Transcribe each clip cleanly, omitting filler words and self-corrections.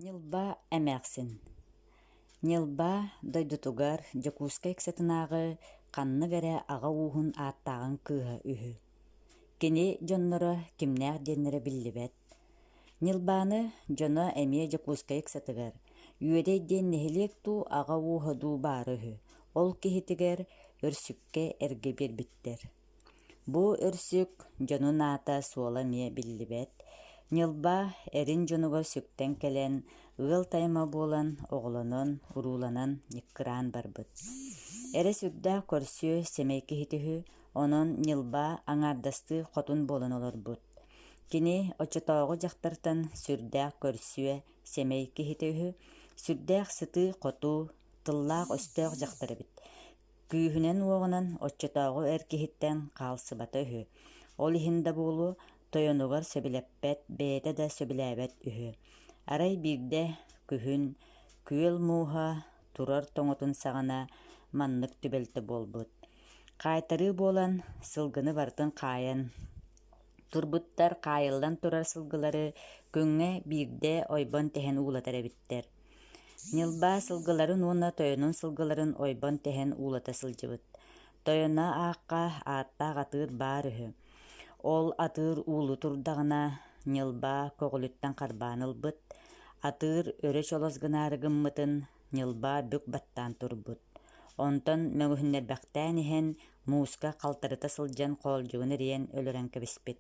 Ньылба эмээхсин Ньылба дойдутугар Дьокуускай ыксатынааҕы ханнык эрэ аҕа ууһун ааттааҕын кыыһа үһү. Кини дьонноро кимнээх диэннэрэ биллибэт. Ньылбааны дьоно эмиэ Дьокуускай ыксатыгар Үөдэй диэн нэһилиэк дуу, аҕа ууһа дуу баара үһү, ол киһитигэр Өрсүккэ эргэ биэрбиттэр. Бу Өрсүк дьонун аата суола эмиэ биллибэт. Ньылба эрин дьонугар сүктэн кэлэн, ыал тайма буолан, оҕолонон, урууланан ньыккыраан барбыт. Эрэ сүрдээх көрсүө, сэмэй киһитэ үһү, онон Ньылба аҥаардастыы хотун буолан олорбут. Кини оччотооҕу дьахтартан сүрдээх көрсүө, сэмэй киһитэ үһү, сүрдээх сытыы-хотуу, тыллаах-өстөөх дьахтар эбит. Күүһүнэн-уоҕунан оччотооҕу эр киһиттэн хаалсыбата үһү, ол иһин да буолуо, тойонугар сөбүлэппэт, бэйэтэ да сөбүлээбэт үһү. Арай биирдэ күһүн күөл мууһа турар тоҥотун саҕана маннык түбэлтэ буолбут. Хаайтарыы буолан, сылгыны барытын хаайан турбуттар хаайыллан турар сылгылары күҥҥэ биирдэ ойбон тэһэн уулатар эбиттэр. Ньылбаа сылгыларын уонна тойонун сылгыларын ойбон тэһэн уулата сылдьыбыт. Тойоно аахха ааттаах атыыр баар үһү. Ол атыыр уулуу турдаҕына, Ньылбаа көҕүлүттэн харбаан ылбыт, атыыр өрө чолос гынаары гыммытын Ньылбаа бүк баттаан турбут. Онтон мөҥүһүннэрбэхтээн иһэн, мууска халтарыта сылдьан хоолдьугун эрийэн өлөрөн кэбиспит.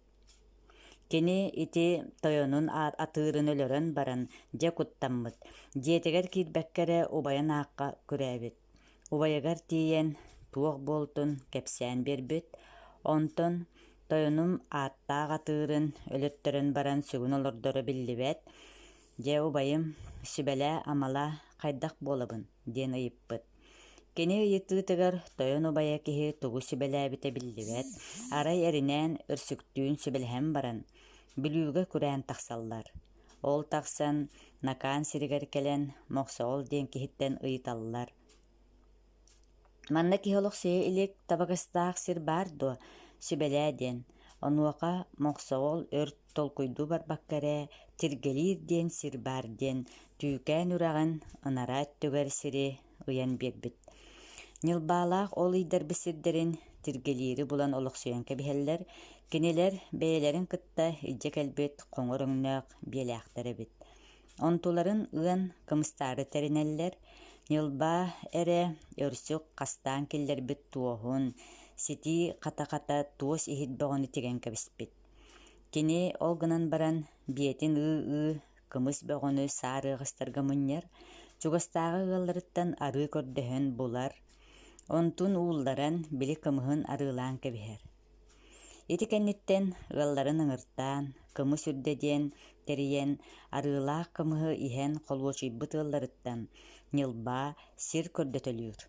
Кини ити тойонун атыырын өлөрөн баран, дьэ куттаммыт, дьиэтигэр киирбэккэ эрэ убайын аахха күрээбит. Убайыгар тиийэн туох буолтун кэпсээн биэрбит, онтон тойонум ааттаах атыырын өлөттөрөн баран сүгүн олордоро биллибэт, дьэ убайым сүбэлээ-амалаа хайдах буолабын диэн ыйыппыт. Кини ыйытыытыгар тойон убайа киһи тугу сүбэлээбитэ биллибэт, арай эринээн Өрсүктүүн сүбэлэһэн баран, Бүлүүгэ күрээн тахсаллар. Ол тахсан Накаан сиригэр кэлэн Мохсоҕол диэн киһиттэн ыйыталлар: «Манна киһи олохсуйа илик табыгастаах сир баар дуо, сүбэлээ» диэн. Онуоха Мохсоҕол өр толкуйдуу барбакка эрэ Тиргэлиир диэн сир баар диэн Түүкээн үрэҕин ынараа өттүгэр сири ыйан биэрбит. Ньылбаалаах ол ыйдарбыт сирдэрин Тиргэлиири булан олохсуйан кэбиһэллэр, кинилэр бэйэлэрин кытта илдьэ кэлбит хоҥор өҥнөөх биэлээхтэр эбит. Онтуларын ыан кымыстаары тэринэллэр, Ньылбаа эрэ өрсүк хастаан киллэрбит туоһун, ситии хата-хата туос иһит бөҕөнү тигэн кэбиспит. Кини ол гынан баран биэтин ыы-ыы кымыс бөҕөнү саар ыаҕастарга мунньар, чугастааҕы ыалларыттан арыы көрдөһөн булар, онтун уулларан били кымыһын арыылаан кэбиһэр. Ити кэнниттэн ыалларын ыҥыртаан, кымыс үрдэ диэн тэрийэн, арыылаах кымыһы иһэн холуочуйбут ыалларыттан ньылбаа сир көрдөтөлүүр.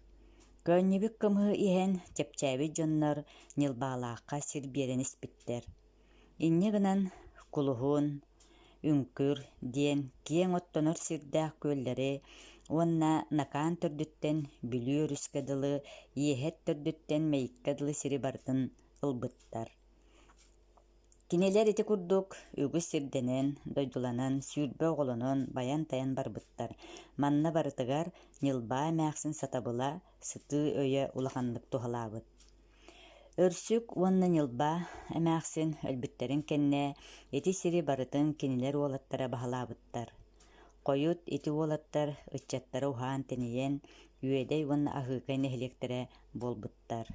Көөнньүбүт кымыһы иһэн чэпчээбит дьоннор ньылбаалаахха сир биэрэн испиттэр. Инньэ гынан Кулуһун, Үҥкүр диэн киэҥ оттонор сирдээх күөллэри уонна Накаан төрдүттэн Бүлүү өрүскэ дылы, Иэһэт төрдүттэн Мэйиккэ дылы сири барытын ылбыттар. Кинилэр ити курдук үгүс сирдэнэн, дойдуланан, 20 оҕолонон, байан-тайан барбыттар. Манна барытыгар Ньылбаа эмээхсин сатабыла, сытыы өйө улаханнык туһалаабыт. Өрсүк уонна Ньылбаа эмээхсин өлбүттэрин кэннэ ити сири барытын кинилэр уолаттара баһылаабыттар. Хойут ити уолаттар ыччаттара уһаан-тэнийэн Үөдэй уонна Аһыыкай нэһилиэктэрэ буолбуттар.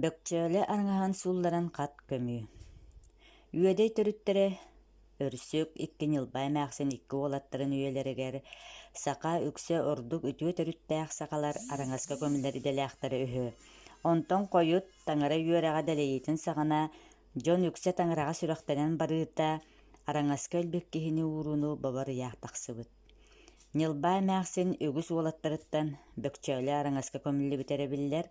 Бөкчөөлө араҥаһын суулларан хат көмүү. Үөдэй төрүттэрэ Өрсүк икки Ньылбаа эмээхсин икки уолаттарын үйэлэригэр саха үксэ ордук үтүө төрүттээх сахалар араҥаска көмүллэр идэлээхтэрэ үһү. Онтон хойут таҥара үөрэҕэ дэлэйиитин саҕана дьон үксэ таҥараҕа сүрэхтэнэн барыыта араҥаска өлбүт киһини уурууну бобор ыйаах тахсыбыт. Ньылбаа эмээхсин үгүс уолаттарыттан Бөкчөөлө араҥаска көмүллүбүтэ эрэ биллэр,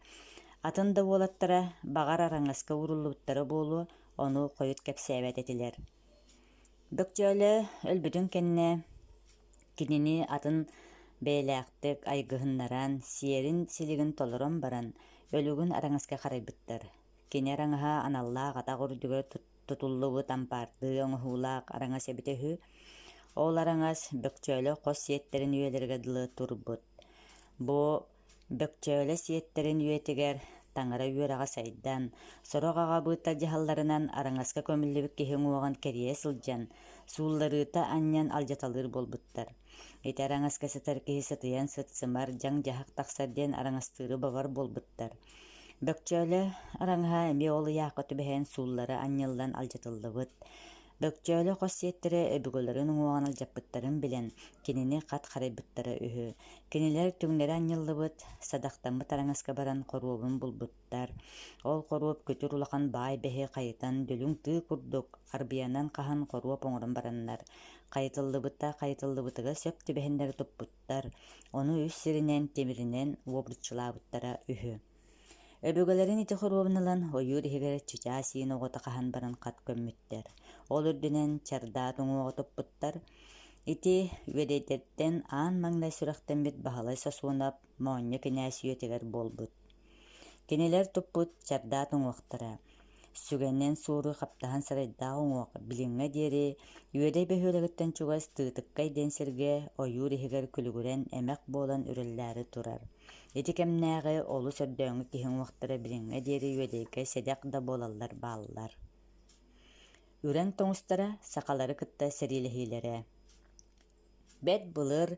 атын да уолаттара баҕар араҥаска ууруллубуттара буолуо, ону хойут кэпсээбэт этилэр. Бөкчөөлө өлбүтүн кэннэ кинини атын бэйэлээхтик айгыһыннаран, сиэрин-силигин толорон баран, өлүгүн араҥаска харайбыттар. Кини араҥаһа аналлаах атах үрдүгэр тутуллубут ампаардыы оҥоһуулаах араҥас эбитэ үһү. Ол араҥас Бөкчөөлө хос сиэттэрин үйэлэригэр дылы турбут. Бу Бөкчөөлө сиэттэрин үйэтигэр таҥара үөрэҕэ сайдан, сорох аҕабыыттар дьаһалларынан араҥаска көмүллүбүт киһи уҥуоҕун кэрийэ сылдьан, суулларыыта анньан алдьаталыыр буолбуттар. Ити араҥаска сытар киһи сытыйан сыт-сымар, дьаҥ-дьаһах тахсар диэн араҥастыыры бобор буолбуттар. Бөкчөөлө араҥаһа эмиэ ол ыйаахха түбэһэн сууллары анньыллан алдьатыллыбыт. Бөкчөөлө хос сиэттэрэ өбүгэлэрин уҥуоҕун алдьаппыттарын билэн, кинини хат харайбыттара үһү. Кинилэр түҥнэри анньыллыбыт, садахтаммыт араҥаска баран хоруобун булбуттар. Ол хоруоп күтүр улахан баай бэһи хайытан дүлүҥ тыы курдук арбыйанан хаһан хоруоп оҥорон бараннар, хайытыллыбыта хайытыллыбытыгар сөп түбэһиннэри туппуттар, ону үс сиринэн тимиринэн уобуруччулаабыттара үһү. Өбүгэлэрин ити хоруобун ылан ойуур иһигэр чычаас иин оҕото хаһан баран хат көммүттэр. Ол үрдүнэн чардаат уҥуоҕа туппуттар. Ити Үөдэйдэртэн аан маҥнай сүрэхтэммит Баһылай Сосуонап моонньо кинээс үйэтигэр буолбут. Кинилэр туппут чардаат уҥуохтара Сүгэнэн суору хаптаһан сарайдаах уҥуох билиҥҥэ диэри Үөдэй бөһүөлэгиттэн чугас Тыытыккай диэн сиргэ ойуур иһигэр күлүгүрэн эмэх буолан үрэллээри турар. Ити кэмнээҕи олус өрдөөҥҥү киһи уҥуохтара билиҥҥэ диэри Үөдэйгэ сэдэх да буолаллар бааллар. Үрэҥ тоҥустара сахалары кытта сэриилэһиилэрэ Бэрт былыр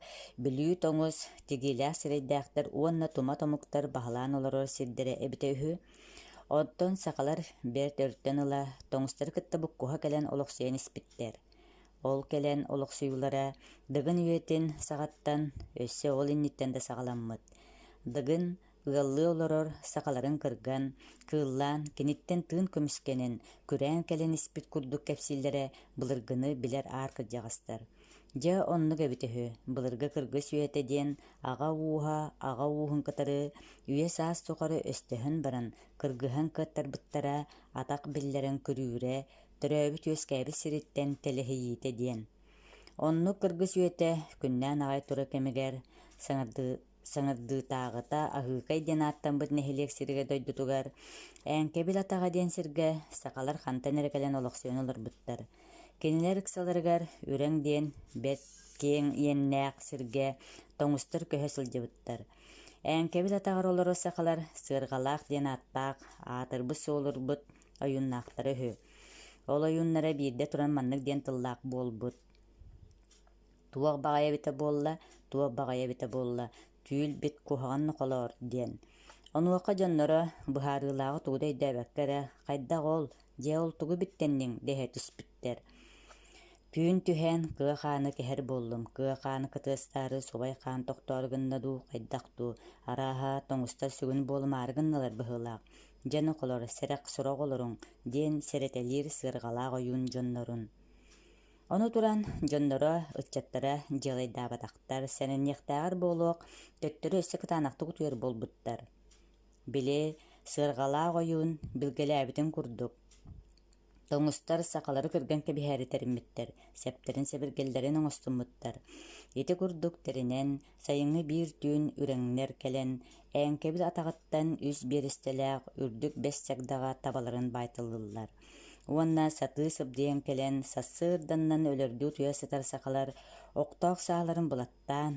Бүлүү тоҥус, тигиилээх сирэйдээхтэр уонна тумат омуктар баһылаан олорор сирдэрэ эбитэ үһү. Оттон сахалар бэрт өртөн ыла тоҥустары кытта буккуһа кэлэн олохсуйан испиттэр. Ол кэлэн олохсуйуулара Дыгын үйэтин саҕаттан, өссө ол инниттэн да саҕаламмыт. Дыгын ыаллыы олорор сахаларын кырган, кыыллаан, киниттэн тыын көмүскэнэн, күрээн кэлэн испит курдук кэпсииллэрэ былыргыны билэр аар кырдьаҕастар. Дьэ, оннук эбит үһү, былыргы кыргыс үйэтэ диэн аҕа ууһа аҕа ууһун кытары үйэ-саас тухары өстөһөн баран кыргыһан кыаттарбыттара атах биллэрэн күрүүрэ, төрөөбүт-үөскээбит сириттэн тэлэһийиитэ диэн. Оннук кыргыс үйэтэ күннээн аҕай турар кэмигэр саҥардыы Саҥардыытааҕыта Аһыыкай диэн ааттаммыт нэһилиэк сиригэр дойдутугар Ээҥкэбил атаҕа диэн сиргэ сахалар хантан эрэ кэлэн олохсуйан олорбуттар. Кинилэр ыксаларыгар Үрэҥ диэн бэрт киэҥ иэннээх сиргэ тоҥустар көһө сылдьыбыттар. Ээҥкэбил атаҕар олорор сахалар Сыарҕалаах диэн ааттаах аатырбыт суолурбут ойууннаахтара үһү. Ол ойууннара биирдэ туран маннык диэн тыллаах буолбут: Туох баҕайы эбитэ буолла, туох баҕайы эбитэ буолла, түүл-бит куһаҕан нохолоор диэн. Онуоха дьонноро быһаарыылааҕы тугу да өйдөөбөккө эрэ «Хайдах ол, дьэ ол тугу биттэнниҥ?» дэһэ түспүттэр. Түүн түһээн кыа хааны кэһэр буоллум, кыа хааны кытыастаары субай хаан тохтоору гынна дуу, хайдах дуу, арааһа, тоҥустар сүгүн буолумаары гынналар быһыылаах. Дьэ нохолор, сэрэх сурах олоруҥ, диэн сэрэтэлиир сыарҕалаах ойуун дьоннорун. Ону туран дьонноро, ыччаттара дьыалайдаабатахтар, сэрэниэхтээҕэр буолуох, төттөрү өссө кытаанахтык утуйар буолбуттар. Били, сыарҕалаах ойуун билгэлээбитин курдук, тоҥустар сахалары кырган кэбиһээри тэриммиттэр, сэптэрин-сэбиргэллэрин оҥостуммуттар. Ити курдук тэринэн, сайыҥҥы биир түүн үрэҥнэр кэлэн, Ээҥкэбил атаҕыттан үс биэрэстэлээх үрдүк бэс чагдаҕа табаларын баайталыыллар. Уонна сатыы сыбдыйан кэлэн, сарсыарданнан өлөрдүү утуйа сытар сахалар охтоох сааларын булаттаан,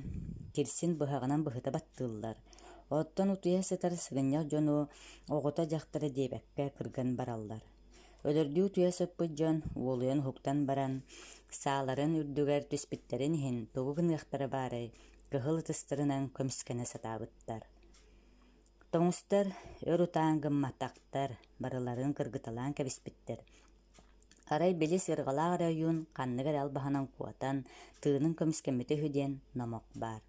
кирсин быһаҕынан быһыта баттыыллар. Оттон утуйа сытар сыгынньах дьону оҕото-дьахтара диэбэккэ кырган бараллар. Өлөрдүү утуйа сыппыт дьон уолуйан уһуктан баран, сааларын үрдүгэр түспүттэрин иһин тугу гыныахтара баарай, кыһыл ытыстарынан көмүскэнэ сатаабыттар. Тоҥустар өр утаан гымматахтар, барыларын кыргыталаан кэбиспиттэр. Арай били сыарҕалаах эрэ ойуун ханнык эрэ албаһынан куотан, тыынын көмүскэммитэ үһү диэн номох баар.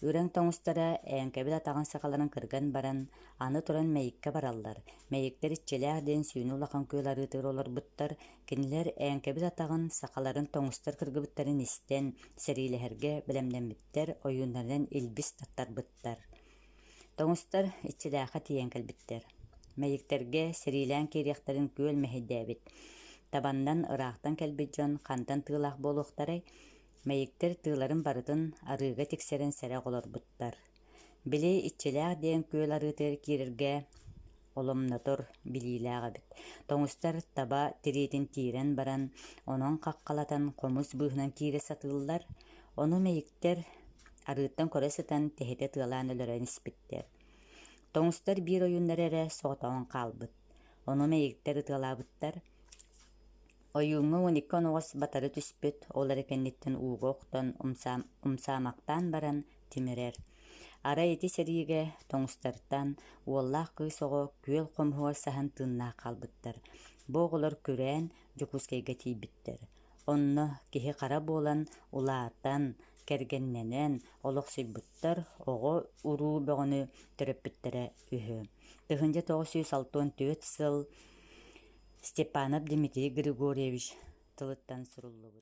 Үрэҥ тоҥустара Ээҥкэбил атаҕын сахаларын кырган баран, аны туран Мэйиккэ бараллар. Мэйиктэр Иччилээх диэн сүүнэ улахан күөл арыытыгар олорбуттар. Кинилэр Ээҥкэбил атаҕын сахаларын тоҥустар кыргыбыттарын истэн, сэриилэһэргэ бэлэмнэммиттэр, ойууннарынан илбис таттарбыттар. Тоҥустар Иччилээххэ тиийэн кэлбиттэр. Мэйиктэргэ сэриилээн киириэхтэрин күөл мэһэйдээбит. Табаннан ыраахтан кэлбит дьон хантан тыылаах буолуохтарай? Мэйиктэр тыыларын барытын арыыга тиксэрэн сэрэх олорбуттар. Били Иччилээх диэн күөл арыытыгар киирэргэ Оломнотор билиилээх эбит. Тоҥустар таба тириитин тиирэн баран, онон хаххалатан хомус быыһынан киирэ сатыыллар. Ону мэйиктэр арыыттан көрө сытан тэһитэ тыалаан өлөрөн испиттэр. Тоҥустар биир ойууннара эрэ соҕотоҕун хаалбыт. Ону мэйиктэр ытыалаабыттар. Ойууҥҥа 12 оноҕос батары түспүт, ол эрэ кэнниттэн ууга охтон умсаамахтаан баран тимирэр. Арай ити сэриигэ тоҥустартан уоллаах кыыс оҕо күөл хомуһугар саһан тыыннаах хаалбыттар. Бу оҕолор күрээн Дьокуускайга тиийбиттэр. Онно киһи-хара буолан улаатан, кэргэннэнэн олохсуйбуттар, оҕо-уруу бөҕөнү төрөппүттэрэ үһү. 1964 сыл Степанов Дмитрий Григорьевич тылыттан суруллубут.